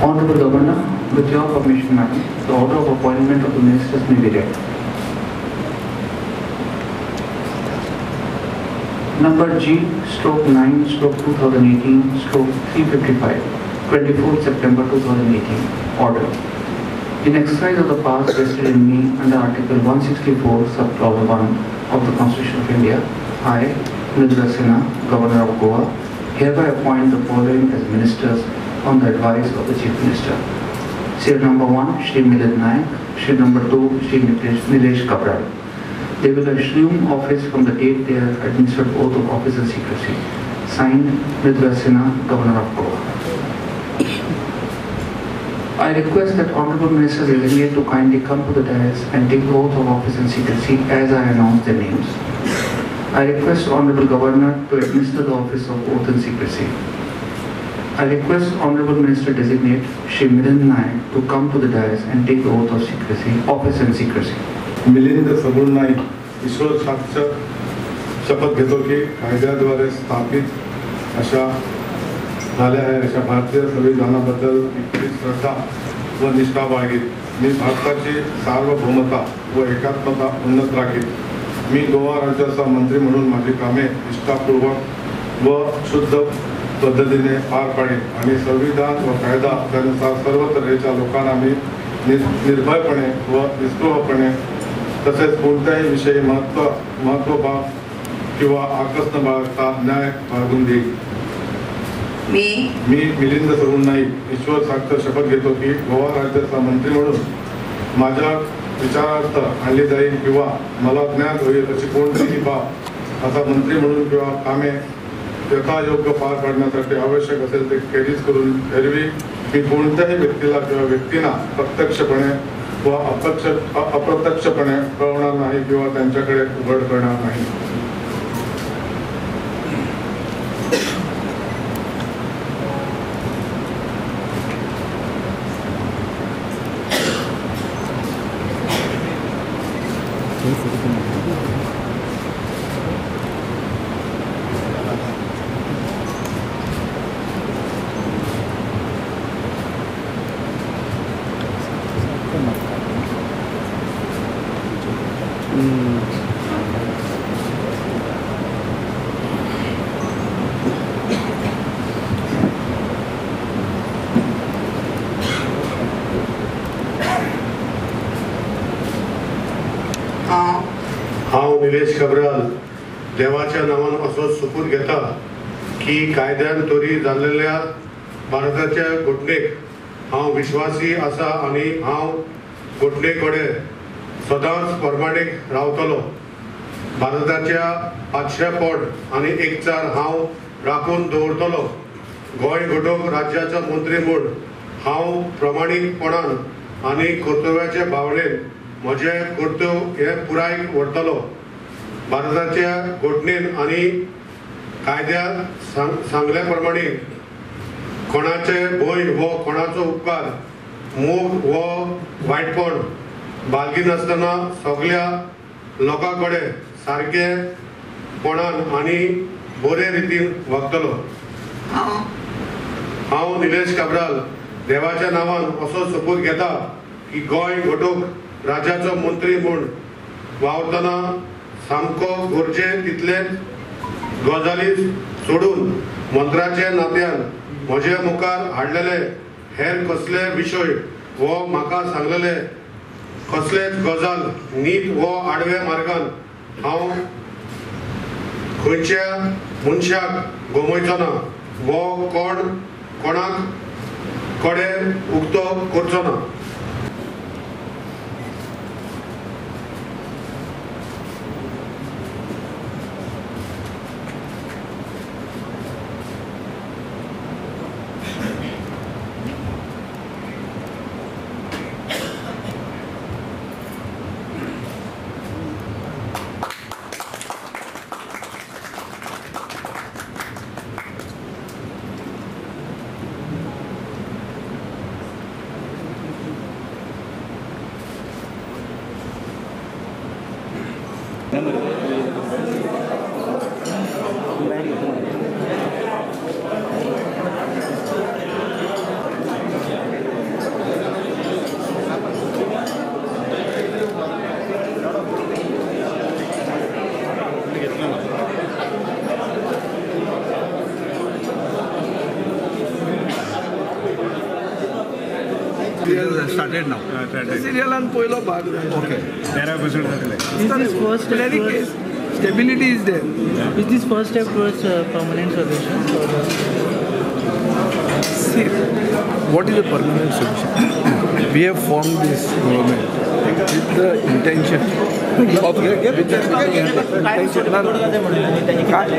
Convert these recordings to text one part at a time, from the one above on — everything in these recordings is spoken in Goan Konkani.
Honorable Governor, with your permission, madam, the order of appointment of the ministers may be read. Number G/9/2018/355, 24th September 2018. Order. In exercise of the powers vested in me under Article 164, Subclause 1 of the Constitution of India, I, Mridula Sinha, Governor of Goa, hereby appoint the following as ministers on the advice of the Chief Minister. Serial number 1, Shri Milind Naik. Serial number 2, Shri Nilesh Cabral. They will assume office from the date they are administered oath of office and secrecy. Signed, Mridula Sinha, Governor of Goa. I request that Honorable Ministers designate to kindly come to the dais and take the oath of office and secrecy as I announce their names. I request Honorable Governor to administer the office of oath and secrecy. I request Honorable Minister Designate Shri Milind Naik to come to the dais and take the oath of secrecy, office and secrecy. Milind Sagun Naik ईश्वर साक्ष शपथ घेतो की कायद्याद्वारे स्थापित अशा झाल्या आहे अशा भारतीय संविधानाबद्दल मी श्रद्धा व निष्ठा बाळगीत. मी भारताची सार्वभौमता व एकात्मता उन्नत राखीत. मी गोवा राज्याचा मंत्री म्हणून माझी कामे निष्ठापूर्वक व शुद्ध पद्धतीने पार पाडेन आणि संविधान व कायदा त्यानुसार सर्व तऱ्हेच्या लोकांना मी निर्भयपणे व निस्पृहपणे तसेच कोणत्याही विषयी महत्त्वभाव किंवा आकस न बाळगता न्याय बाळगून देईल. मी मिलिंद सगुण नाईक ईश्वर साक्ष शपथ घेतो की गोवा राज्याचा मंत्री म्हणून माझ्या विचारार्थ आणली जाईल किंवा मला ज्ञात होईल अशी कोणतीही बाब असा मंत्री म्हणून किंवा कामे यथायोग्य पार पाडण्यासाठी आवश्यक असेल ते खेरीज करून एरवी मी कोणत्याही व्यक्तीला किंवा व्यक्तींना प्रत्यक्षपणे व अप्रत्यक्षपणे कळवणार नाही किंवा त्यांच्याकडे उघड करणार नाही. हांव निलेश काब्राल देवाच्या नांवान असो सोपूत घेता की कायद्यान तरी जाल्लेल्या भारताच्या घटनेक हांव विश्वासी आसा आनी हांव घटने कडेन सदांच प्रमाणीक रावतलो. भारताच्या पांचशेपण आनी एकचार हांव राखून दवरतलो. गोंय घटक राज्याचो मंत्री म्हूण हांव प्रमाणीकपणान आनी कर्तव्याचे भावनेन म्हजें कर्तव्य हें पुराय व्हरतलो. भारताच्या घटनेन आनी कायद्या सांगल्या प्रमाणे कोणाचे भंय वो कोणाचो उपकार मोग वो वायटपण बाळगिनासतना सगळ्या लोकां कडेन सारकेपणान आनी बरे रितीन वागतलो. हांव निलेश काब्राल देवाच्या नांवान असो सोपूत घेता की गोंय घटक राज्याचो मंत्री म्हूण वावरतना सामको गरजे तितले गजाली सोडून मंत्र्याच्या नात्यान म्हजे मुखार हाडलेले हेर कसले विशय वो म्हाका सांगलेले कसलेच गजाल नीत वो आडव्या मार्गान हांव खंयच्या मनशाक गमयचो ना वो कोणाक कडेन उक्तो करचो ना. Started now. सिरियलान पयलो भाग जालो. ओके. 13 एपिसोड जातले. Stability is there. Is this first step towards permanent solution? See, what is a permanent solution? We have formed this government with the intention of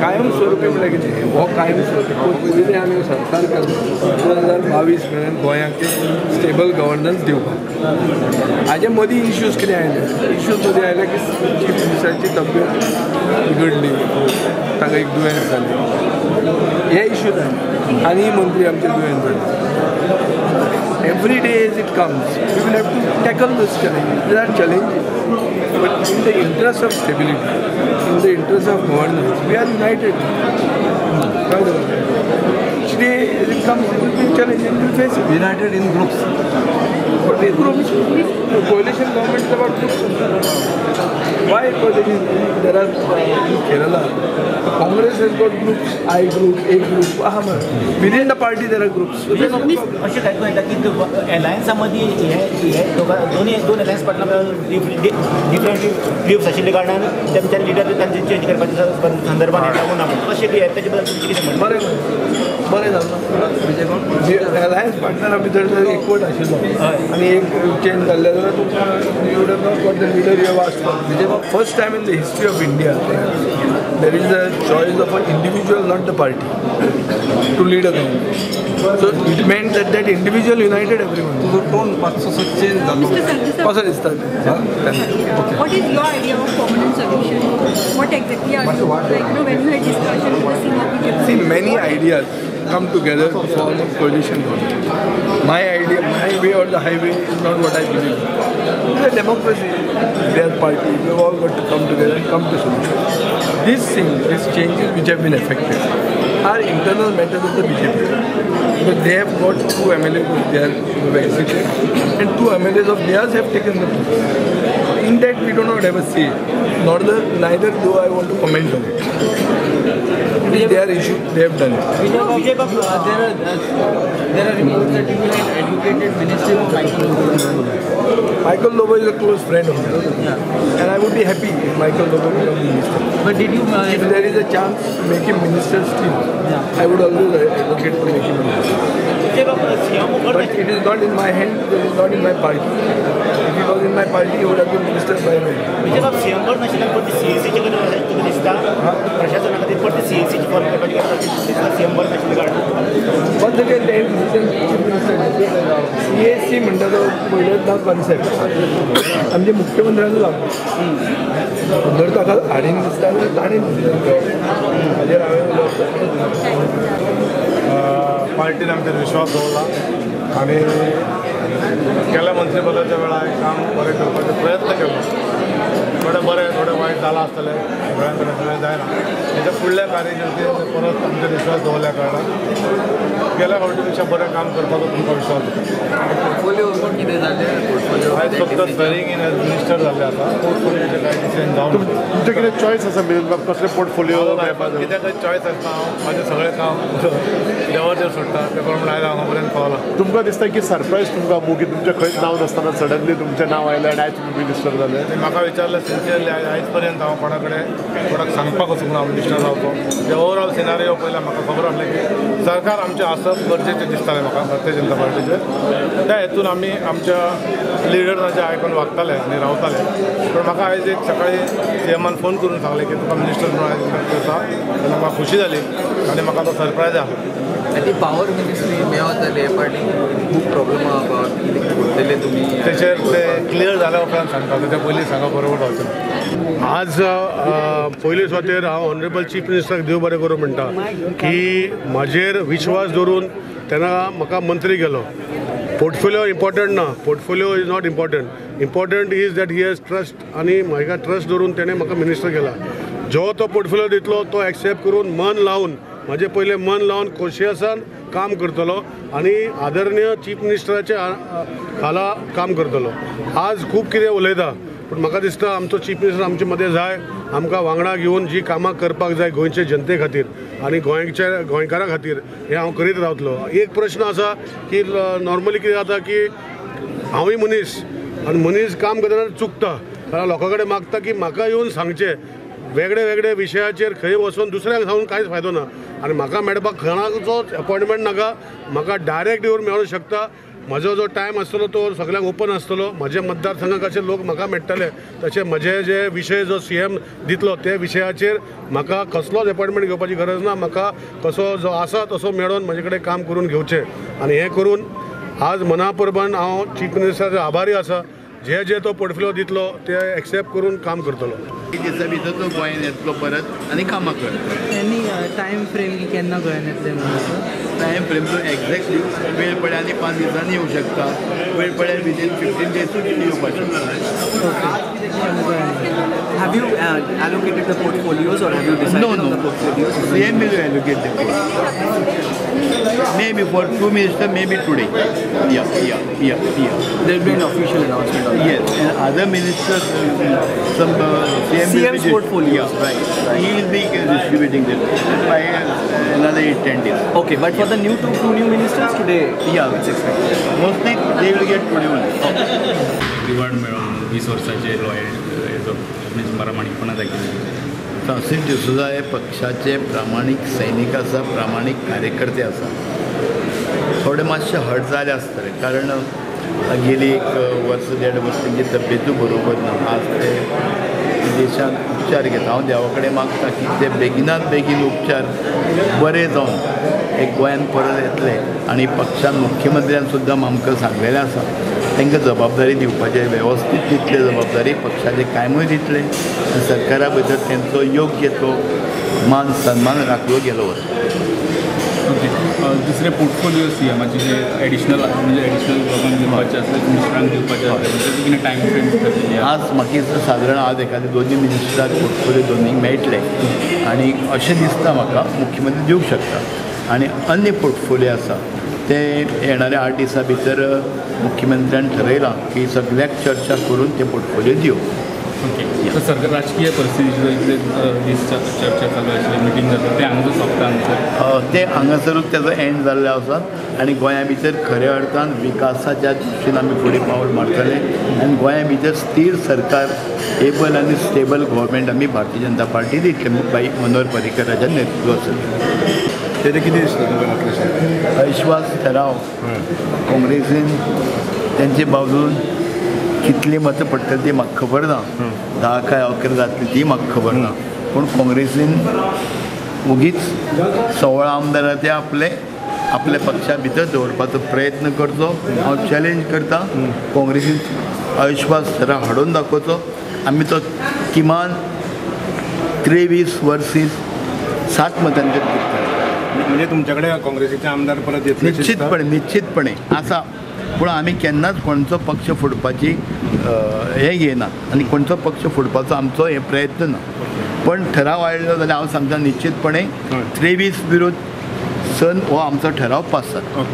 कायमस्वरूपी म्हणल्यार कितें हो कायमस्वरूपी पयलीं आमी सरकार केलो 2022 मेरेन गोंयाक स्टेबल गव्हर्नन्स दिवपाक. हाजे मदीं इश्यूज कितें आयले, इश्यूज मदीं आयले की चीफ मिनिस्टराची तब्येत बिगडली, ताका एक दुयेंस जालें, हे इश्यूज आयले आनी मंत्री आमचे दुयेंस जाले. Every day as it comes, we will have to tackle those challenges. There are challenges, but in the interest of stability, in the interest of governance, we are united. Each day as it comes, it will be a challenge and we will face it. United in groups. What is groups? The coalition government is about groups. Why? Because it is, there are in Kerala, the Congress has got groups, I group, A group, within the party there are groups. So there's no problem. अशें काय कळटा की एलायन्सा मदीं हे दोन एलायन्स पार्टनर डिफरंट व्यूज आशिल्ल्या कारणान तेमच्या लिडर तांचे चेंज करपाच्या संदर्भात लागूं ना म्हणून अशें कितें ताचे बद्दल तुमचें कितें म्हणणें? बरें बरें जालें. एलायन्स पार्टनरा भितर जर एकवट आशिल्लो आनी एक चेंज जाल्लें जाल्यार तुमकां you would have not got the leader you have asked for. First time in the history of India there is a choice of an individual, not the party, to lead a government. So it meant that that individual united everyone. तुजो टोन मातसो चेंज जालो कसो दिसता? What is your idea of permanent solution? What exactly are you, like, you know, when you had discussion with the senior BJP? See, many ideas come together to form a coalition government. My idea, my way or the highway is not what I believe. It's a democracy, their party, we've all got to come together and come to solutions. These things, these changes which have been effected are internal matters of the BJP. Because they have got 2 MLAs of theirs who have exited and 2 MLAs of theirs have taken the place. In that we do not have a say, neither do I want to comment on it. It is their issue, they have done it. There are reports that you had advocated ministry for Michael Lobo. Michael Lobo is a close friend of mine. Yeah. And I would be happy if Michael Lobo becomes minister. But did you... if there is a chance to make him minister still, yeah, I would always advocate to make him minister. But it is not in my hand, it is not in my party. If he was in my party, he would have been minister by me. Once again, the chief minister, CAC म्हणटा तो पयलेच ना कॉन्सेप्ट आमचे मुख्यमंत्र्यांनी लागलो. जर ताका हाडीन दिसता जाल्यार ताणें डिसिजन घेवप. हाजेर हांवें उलोवप. पार्टीन आमचेर विश्वास दवरला आनी केल्या मंत्रीपदाच्या वेळार काम बरें करपाचो प्रयत्न केलो. थोडें बरें थोडें वायट जालां आसतलें, सगळ्यां कडेन सगळें जायना. हेच्या फुडल्या कार्यकर्ते परत आमचेर विश्वास दवरल्या कारणान गेल्या फावटी पेक्षा बरें काम करपाचो तुमकां विश्वास दिता. पोर्टफोलियो कितें जालें? आयज फक्त स्वेरिंग इन एज मिनिस्टर जाल्लें आसा. पोर्टफोलियोचें कांय डिसिजन जावंक तुमचें कितें चॉयस आसा मिलिंद बाब, कसलें पोर्टफोलियो मेळपाक? कित्याक चॉयस आसता, हांव म्हाजें सगळें काम देवाचेर सोडटा, ते प्रमाण आयज हांगा पर्यंत पावलां. तुमकां दिसता की सरप्रायज तुमकां मुगी तुमचें खंयच नांव नासतना सडनली तुमचें नांव आयलें आनी आयज तुमी मिनिस्टर जाले? म्हाका विचारलें सिन्सियरली आयज पर्यंत हांव कोणा कडेन कोणाक सांगपाक वचूंक ना हांव मिनिस्टर जावचो. ते ओवरऑल सिनारियो पयल्यार म्हाका खबर आसलें की सरकार आमचें आसप गरजेचें दिसतालें म्हाका भारतीय जनता पार्टीचें. त्या हेतून आमी आमच्या लिडरांचें आयकून वागताले आनी रावताले. पूण म्हाका आयज एक सकाळीं सीएमान फोन करून सांगलें की तुका मिनिस्टर म्हणून आयज करता, तेन्ना म्हाका खुशी जाली आनी म्हाका तो सरप्रायज आसा. आनी पावर मिनिस्ट्री मेळत जाल्यार हे पार्टी खूब प्रॉब्लम आहा पावर कितें तुमी तेचेर ते क्लियर जाल्या उपरांत सांगता, तेच्या पयलीं सांगप बरोबर जावचें. आज पयले सुवातेर हांव ऑनरेबल चीफ मिनिस्टराक देव बरें करूं म्हणटा की म्हाजेर विश्वास दवरून तेन्ना म्हाका मंत्री केलो. पोर्टफोलियो इम्पॉर्टंट ना, portfolio is not important. Important is that he has trust आनी म्हाका ट्रस्ट दवरून तेणें म्हाका मिनिस्टर केला. जो तो पोर्टफोलियो दितलो तो एक्सेप्ट करून मन लावन म्हाजें पयलें मन लावन कोशियसान काम करतलो आनी आदरणीय चीफ मिनिस्टराच्या खाला काम करतलो. आज खूब कितें उलयता पूण म्हाका दिसता आमचो चीफ मिनिस्टर आमचे मदें जाय, आमकां वांगडा घेवन जी कामां करपाक जाय गोंयचे जनते खातीर आनी गोंयकारां खातीर हें हांव करीत रावतलो. एक प्रश्न आसा की नॉर्मली कितें जाता की हांवूय मनीस आनी मनीस काम करतना चुकता, कारण लोकां कडेन मागता की म्हाका येवन सांगचें वेगळे वेगळे विशयाचेर खंय वचून दुसऱ्यांक सांगून कांयच फायदो ना. आनी म्हाका मेळपाक कोणाचोच अपॉयंटमेंट नाका, म्हाका डायरेक्ट येवन मेळूंक शकता. म्हजो जो टायम आसतलो तो सगळ्यांक ओपन आसतलो. म्हजे मतदारसंघाक कशे लोक म्हाका मेळटले तशें म्हजे जे विशय जो सीएम दितलो ते विशयाचेर म्हाका कसलोच अपॉयंटमेंट घेवपाची गरज ना. म्हाका कसो जो आसा तसो मेळोन म्हजे कडेन काम करून घेवचें आनी हें करून आज मना परबान हांव चीफ मिनिस्टराचो आभारी आसा. जे जे तो पोर्टफोलियो दितलो ते एक्सेप्ट करून काम करतलो. दिसा भितर तो गोंयान येतलो परत आनी कामां करतलो. एनी टायम फ्रेम की केन्ना गोंयान येतले म्हणून? टायम फ्रेम तो एक्झॅक्टली वेळ पडल्यार आनी 5 दिसांनी येवं शकता, वेळ पडल्यार विदीन 15 डेजूच येवपाक शकता. Have you allocated the portfolios or have you decided no, on the portfolios? CM will allocate the portfolios. Maybe for 2 ministers, maybe today. Yeah. There will be an official announcement on that. Yes, and other ministers, some CM CM's portfolios. Yeah, right. He will be distributing them by another 8-10 days. Okay, but for the new two new ministers today, yeah, it's expected. Mostly they will get today only. Reward मेळोन 20 वर्साचे लॉयल प्रामाणीकपणा दाखयलें. फ्रांसीस डिसोजा हे पक्षाचे प्रामाणीक सैनीक आसा, प्रामाणीक कार्यकर्ते आसा. थोडे मातशे हर्ट जाले आसतले, कारण गेली 1 वर्स 1.5 वर्स तेंची तब्येतूय बरोबर ना. आज ते देशांत उपचार घेता. हांव देवा कडेन मागता की ते बेगिनात बेगीन उपचार बरे जावन एक गोंयान परत येतले आनी पक्षान मुख्यमंत्र्यान सुद्दां आमकां सांगलेलें आसा तांकां जबाबदारी दिवपाची, वेवस्थीत दितले जबाबदारी, पक्षाचे कायमूय दितले आनी सरकारा भितर तेंचो योग्य तो मान सन्मान राखलो गेलो वता. ओके, दुसरे पोर्टफोलियो सीएमाचे जे एडिशनल म्हणजे एडिशनल लोकांक दिवपाचे आसले, मिनिस्टरांक दिवपाचे आसले, म्हणजे कितें टायम फ्रेम थरलेली? आज म्हाका सादारण आज एखादे दोनूय मिनिस्टराक पोर्टफोलियो दोनूय मेळटले आनी अशें दिसता म्हाका मुख्यमंत्री दिवंक शकता. आनी अन्य पोर्टफोलियो आसा ते येणाऱ्या 8 दिसां भितर मुख्यमंत्र्यान ठरयलां की सगळ्याक चर्चा करून ते पोर्टफोलियो दिवप. ओके, सो सरकार राजकीय परिस्थितीचो इतले दीस चर्चा चालू आशिल्ली, मिटींग जाता, ते हांगासर सोंपता हांगासर? ते हांगासरूच तेजो एंड जाल्लो आसा आनी गोंया भितर खऱ्या अर्थान विकासाच्या दृश्टीन आमी फुडें पावल मारतले आनी गोंया भितर स्थीर सरकार, एबल आनी स्टेबल गव्हर्मेंट आमी भारतीय जनता पार्टी दितले बाई मनोहर पर्रीकराच्या नेतृत्वाचेर. तेजें कितें दिसता तुमकां? अविश्वास ठराव काँग्रेसीन तेंचे बाजून कितली मतां पडटली ती म्हाका खबर ना, 10 काय 11 जातली ती म्हाका खबर ना, पूण काँग्रेसीन ओगीच 16 आमदार ते आपले आपल्या पक्षा भितर दवरपाचो प्रयत्न करचो. हांव चॅलेंज करता काँग्रेसीन अविश्वास ठराव हाडून दाखोवचो. आमी तो किमान 23 वर्सीस 7 मतांचेर जिखतले. म्हणजे तुमचे कडेन काँग्रेसीचे आमदार परत येतले? निश्चितपणे, निश्चितपणे आसा. पूण आमी केन्नाच कोणचो पक्ष फोडपाची हें घेयना आनी कोणचो पक्ष फोडपाचो आमचो हे प्रयत्न ना. पण ठराव हाडलो जाल्यार हांव सांगता निश्चितपणे 23 विरुद्ध सन हो आमचो ठराव पास जाता.